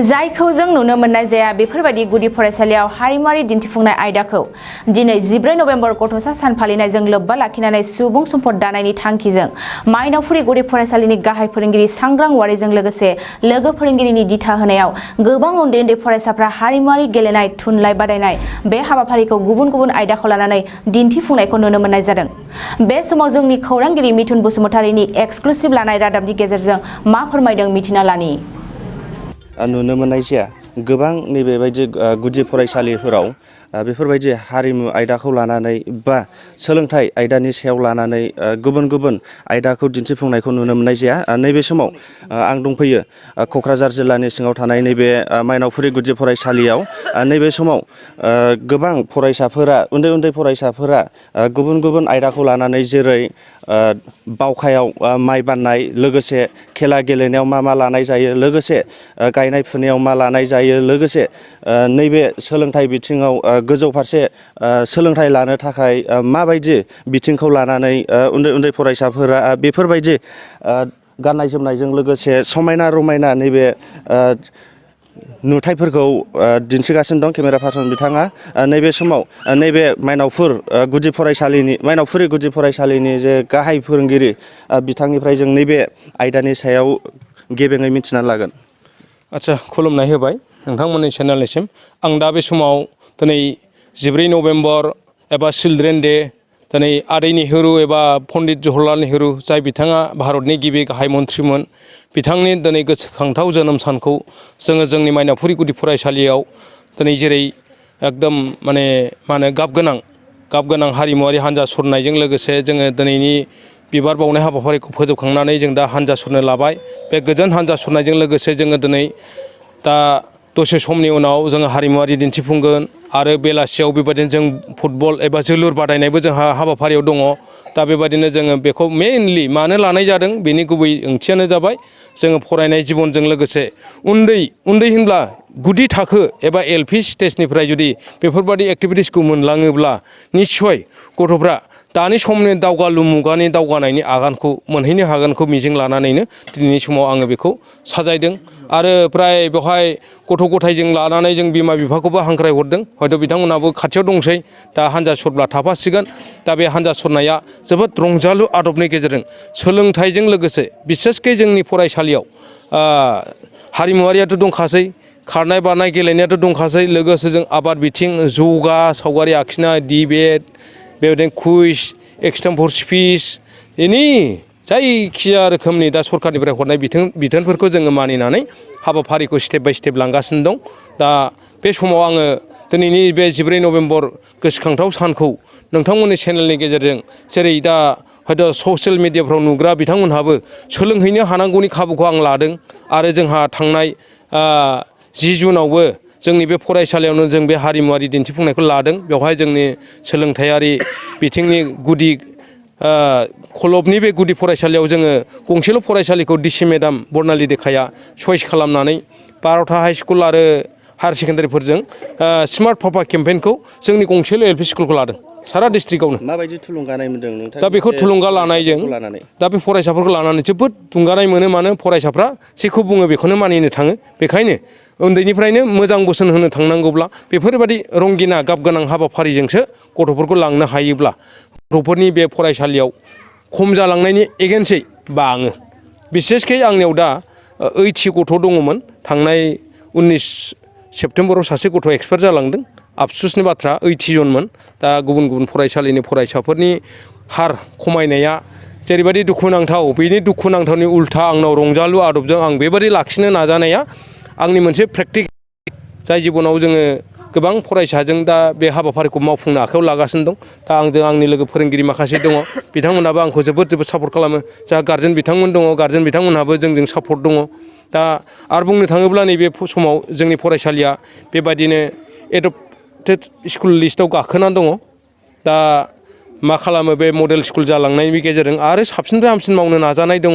जायखौ जों नुनो मोननाय जाया बेफोरबायदि गुदि फरायसालियाव हारिमुआरि दिन्थिफुंनाय आयदाखौ दिनै 14 नभेम्बर गथ'सा सान फालिनायजों लोब्बा लाखिनानै सुबुं सम्पद दानायनि थांखिजों मायनावफुरि गुदि फरायसालिनि गाहाय फोरोंगिरि सांग्रां वारिजों लोगोसे लोगो फोरोंगिरिनि दिथा होनायाव गोबां उन्दै फरायसाफ्रा हारिमुआरि गेलेनाय थुनलाइ बादायनाय बे हाबाफारिखौ गुबुन गुबुन आयदाखौ लानानै दिन्थिफुंनायखौ नुनो मोननाय जादों। बे समाव जोंनि खौरांगिरि मिथुन बसुमतारीनि एक्सक्लुसिव लानाय रादाबनि गेजेरजों मा फोरमायदों मिथिना लानि। नुनो मोननाय जाया गोबां नैबेबायदि गुदि फरायसालिफोराव बेफोरबायदि हारिमु आयदाखौ लानानै बा सोलोंथाइ आयदानि सायाव लानानै गुबुन गुबुन आयदाखौ दिन्थिफुंनायखौ नुनो मोननाय जाया। नैबे समाव आं दंफैयो क'क्राझार जिल्लानि सिङाव थानाय नैबे मायनावफुरि गुदि फरायसालियाव। नैबे समाव गोबां फरायसाफोरा उन्दै फरायसाफोरा गुबुन गुबुन आयदाखौ लानानै जेरै बावखायाव माइ बान्नाय, लोगोसे खेला गेलेनायाव मा लानाय जायो, लोगोसे गायनाय फुनायाव मा लानाय जायो, लोगोसे नैबे सोलोंथाइ बिथिङाव गोजौ फारसे सोलोंथाइ लानो थाखाय माबायदि बिथिंखौ लानानै उन्दै फरायसाफोरा बेफोरबायदि गाननाय जोमनायजों लोगोसे समायना रमायना नैबे नुथायफोरखौ दिन्थिगासिनो दं केमेरा पार्सन बिथाङा। नैबे समाव नैबे मायनावफुरि गुदि फरायसालिनि जे गाहाय फोरोंगिरि बिथांनिफ्राय जों नैबे आयदानि सायाव गेबेङै मिथिनानै लागोन। आच्छा, खुलुमनाय होबाय नोंथांमोननि चेनेलनिसिम। आं दा बे समाव दिनै 14 नभेम्बर एबा चिल्ड्रेन डे, दिनै आदै नेहरू एबा पन्डित जवाहरलाल नेहरू जाय बिथाङा भारतनि गिबि गाहाय मन्थ्रिमोन, बिथांनि दिनै गोसोखांथाव जोनोम सानखौ जोङो जोंनि मायनावफुरि गुदि फरायसालियाव दिनै जेरै एकदम गाब गोनां हारिमुआरि हान्जा सुरनायजों लोगोसे जोङो दिनैनि बिबार बावनाय हाबाफारिखौ फोजोबखांनानै जों दा हान्जा सुरनो लाबाय। बे गोजोन हान्जा सुरनायजों लोगोसे जोङो दिनै दा दसे समनि उनाव जोङो हारिमुआरि दिन्थिफुंगोन आरो बेलासियाव बेबायदिनो जों फुटबल एबा जोलुर बादायनायबो जोंहा हाबाफारियाव दङ। दा बेबायदिनो जोङो बेखौ मेइनलि मानो लानाय जादों बेनि गुबै ओंथियानो जाबाय जोङो फरायनाय जिबनजों लोगोसे उन्दै होनब्ला गुदि थाखो एबा LP स्टेजनिफ्राय जुदि बेफोरबायदि एक्टिभिटिसखौ मोनलाङोब्ला निस्सय गथ'फ्रा दानि समनि दावगालु मुगानि दावगानायनि आगानखौ मोनहैनो हागोनखौ मिजिं लानानैनो दिनैनि समाव आङो बेखौ साजायदों। आरो प्राय बेवहाय गथ' गथायजों लानानै जों बिमा बिफाखौबो हांख्रायहरदों। हयथ' बिथांमोनहाबो खाथियाव दंसै, दा हान्जा सुरब्ला थाफासिगोन। दा बे हान्जा सुरनाया जोबोद रंजालु आदबनि गेजेरजों सोलोंथाइजों लोगोसे बिसेसकै जोंनि फरायसालियाव हारिमुआरियाथ' दंखासै, खारनाय बारनाय गेलेनायाथ' दंखासै, लोगोसे जों आबाद बिथिं, जौगा सावगारि आखिनाय, डिबेट, बेबायदिनो कुइज, एक्सटेम्पर स्पिच, एनि जायखिया रोखोमनि दा सरकारनिफ्राय हरनाय बिथोनफोरखौ जोङो मानिनानै हाबाफारिखौ स्टेप बाय स्टेप लांगासिनो दं। दा बे समाव आङो दिनैनि बे 14 नभेम्बर गोसोखांथाव सानखौ नोंथांमोननि चेनेलनि गेजेरजों जेरै दा हयथ' ससियेल मिडियाफ्राव नुग्रा बिथांमोनहाबो सोलोंहैनो हानांगौनि खाबुखौ आं लादों। आरो जोंहा थांनाय 10 जुनावबो जोंनि बे फरायसालियावनो जों बे हारिमुआरि दिन्थिफुंनायखौ लादों। बेवहाय जोंनि सोलोंथायारि बिथिंनि गुदि खलबनि बे गुदि फरायसालियाव जोङो गंसेल' फरायसालिखौ डिसि मेडाम बर्नाली देखाया चइस खालामनानै 12था हाइ स्कुल आरो हायार सेकेन्डारिफोरजों स्मार्ट पापा केम्पेइनखौ जोंनि गंसेल' LP स्कुलखौ लादों सारा डिस्ट्रिक्टआवनो। माबायदि थुलुंगानाय मोनदों नोंथां? दा बेखौ थुलुंगा लानायजों दा बे फरायसाफोरखौ लानानै जोबोद थुलुंगानाय मोनो। मानो फरायसाफ्रा जेखौ बुङो बेखौनो मानिनो थाङो। बेखायनो उन्दैनिफ्रायनो मोजां बोसोन होनो थांनांगौब्ला बेफोरबायदि रंगिना गाब गोनां हाबाफारिजोंसो गथ'फोरखौ लांनो हायोब्ला गथ'फोरनि बे फरायसालियाव खम जालांनायनि एगेन्सै बाङो। बिसेसकै आंनियाव दा 80 गथ' दङमोन। थांनाय 19 सेप्तेम्बराव सासे गथ' एक्सपायार जालांदों। आफसुसनि बाथ्रा 80 जनमोन। दा गुबुन फरायसालिनि फरायसाफोरनि हार खमायनाया जेरैबायदि दुखुनांथाव, बेनि दुखुनांथावनि उल्था आंनाव रंजालु आदबजों आं बेबायदि लाखिनो नाजानाया आंनि मोनसे प्रेक्टिस, जाय जिबनाव जोङो गोबां फरायसाजों दा बे हाबाफारिखौ मावफुंनो आखायाव लागासिनो दं। दा आंजों आंनि लोगो फोरोंगिरि माखासे दङ, बिथांमोनहाबो आंखौ जोबोद सापर्ट खालामो। जोंहा गार्जेन बिथांमोन दङ, गार्जेन बिथांमोनहाबो जोंजों सापर्ट दङ। दा आरो बुंनो थाङोब्ला नैबे समाव जोंनि फरायसालिया बेबायदिनो एडप्टेड स्कुल लिस्टआव गाखोनानै दङ। दा मा खालामो, बे मडेल स्कुल जालांनायनि गेजेरजों आरो साबसिननिफ्राय हामसिन मावनो नाजानाय दङ।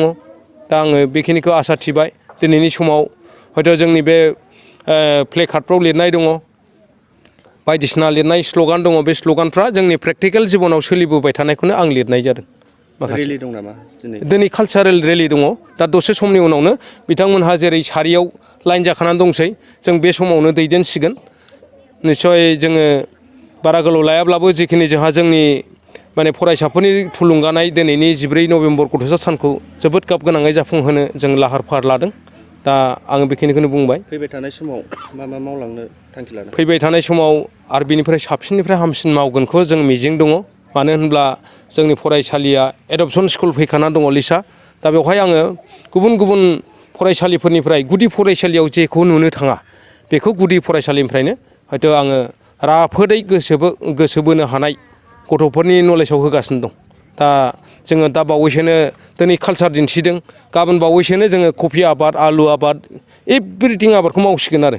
दा आङो बेखिनिखौ आसा थिबाय। दिनैनि समाव हयथ' जोंनि बे प्लेकार्डफ्राव लिरनाय दङ, बायदिसिना लिरनाय स्ल'गान दङ। बे स्ल'गानफ्रा जोंनि प्रेक्टिकेल जिबनाव सोलिबोबाय थानायखौनो आं लिरनाय जादों। माखासे रेलि दं नामा दिनै कालसारेल रेलि दङ दा दसे समनि उनावनो बिथांमोनहा जेरै सारियाव लाइन जाखानानै दंसै जों बे समावनो दैदेनसिगोन निस्सय जोङो बारा गोलाव लायाब्लाबो जिखिनि जोंहा जोंनि माने फरायसाफोरनि थुलुंगानाय दिनैनि 14 नभेम्बर गथ'सा सानखौ जोबोद गाब गोनाङै जाफुंहोनो जों लाहार फाहार लादों दा आं बेखिनिखौनो बुंबाय फैबाय थानाय समाव मा मावलांनो थांखि लादों फैबाय थानाय समाव आरो बिनिफ्राय साबसिननिफ्राय हामसिन मावगोनखौ जों मिजिं दङ मानो होनब्ला जोंनि फरायसालिया एडपसन स्कुल फैखाना दङ लिसा दा बेवहाय आङो गुबुन गुबुन फरायसालिफोरनिफ्राय गुदि फरायसालियाव जेखौ नुनो थाङा बेखौ गुदि फरायसालिनिफ्रायनो हयथ' आङो राफोदै गोसो बोनो हानाय गथ'फोरनि नलेजाव होगासिनो दं दा जोङो दा बावैसोनो दिनै कालसार दिन्थिदों गाबोन बावैसोनो जोङो कफि आबाद आलु आबाद एभ्रिथिं आबादखौ मावसिगोन आरो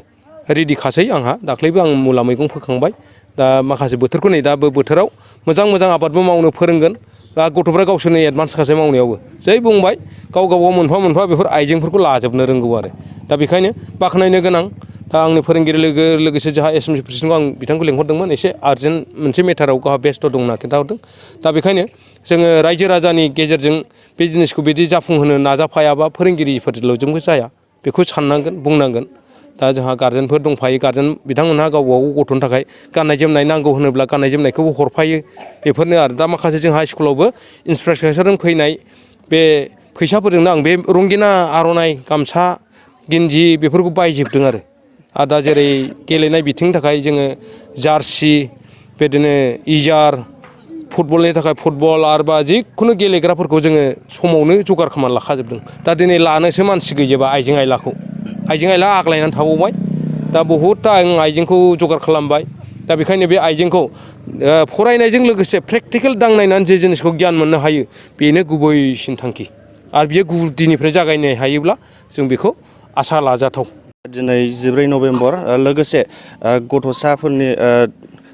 रेडि खासै आंहा दाख्लैबो आं मुला मैगं फोखांबाय दा माखासे बोथोरखौ नै दा बोथोराव मोजां आबादबो मावनो फोरोंगोन दा गथ'फ्रा गावसोरनो एडभान्स खासै मावनायावबो जै बुंबाय गाव गावबाव मोनफा बेफोर आइजेंफोरखौ लाजोबनो रोंगौ आरो दा बेखायनो बाख्नायनो गोनां दा आंनि फोरोंगिरि लोगोसे जोंहा एसएमसि प्रेसिडेन्टखौ आं बिथांखौ लेंहरदोंमोन एसे आर्जेन्ट मोनसे मेटाराव गावहा बेस्थ' दं होनना खिन्थाहरदों दा बेखायनो जोङो रायजो राजानि गेजेरजों बे जिनिसखौ बिदि जाफुंहोनो नाजाफायाबा फोरोंगिरिफोरजोंबो जाया बेखौ साननांगोन बुंनांगोन दा जोंहा गार्जेनफोर दंफायो गार्जेन बिथांमोनहा गावबा गाव गथ'नि थाखाय गाननाय जोमनाय नांगौ होनोब्ला गाननाय जोमनायखौबो हरफायो बेफोरनो आरो दा माखासे जोंहा स्कुलावबो इनफ्रास्ट्राकचारजों फैनाय बे फैसाफोरजोंनो आं बे रंगिना आर'नाइ गामसा गिन्जि बेफोरखौ बायजोबदों आरो दा जेरै गेलेनाय बिथिंनि थाखाय जोङो जार्सि बिदिनो इजार फुटबलनि थाखाय फुटबल आरोबा जिखुनु गेलेग्राफोरखौ जोङो समावनो जगार खालामनानै लाखाजोबदों दा दिनै लानोसो मानसि गैजोबा आइजें आइला आग्लायनानै थाबावबाय दा बहुदथा आं आइजेंखौ जगार खालामबाय दा बेखायनो बे आइजेंखौ फरायनायजों लोगोसे प्रेक्टिकेल दांनायनानै जे जिनिसखौ गियान मोननो हायो बेनो गुबैसिन थांखि आरो बियो गुदिनिफ्राय जागायनो हायोब्ला जों बेखौ आसा लाजाथाव दिनै 14 नभेम्बर लोगोसे गथ'साफोरनि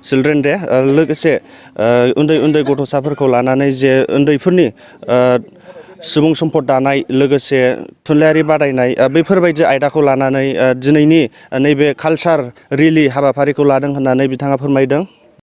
चिलड्रेन डे लोगोसे उन्दै गथ'साफोरखौ लानानै जे उन्दैफोरनि सुबुं सम्पद दानाय लोगोसे थुनलाइयारि बादायनाय बेफोरबायदि आयदाखौ लानानै दिनैनि नैबे कालचार रेलि हाबाफारिखौ लादों होननानै बिथाङा फोरमायदों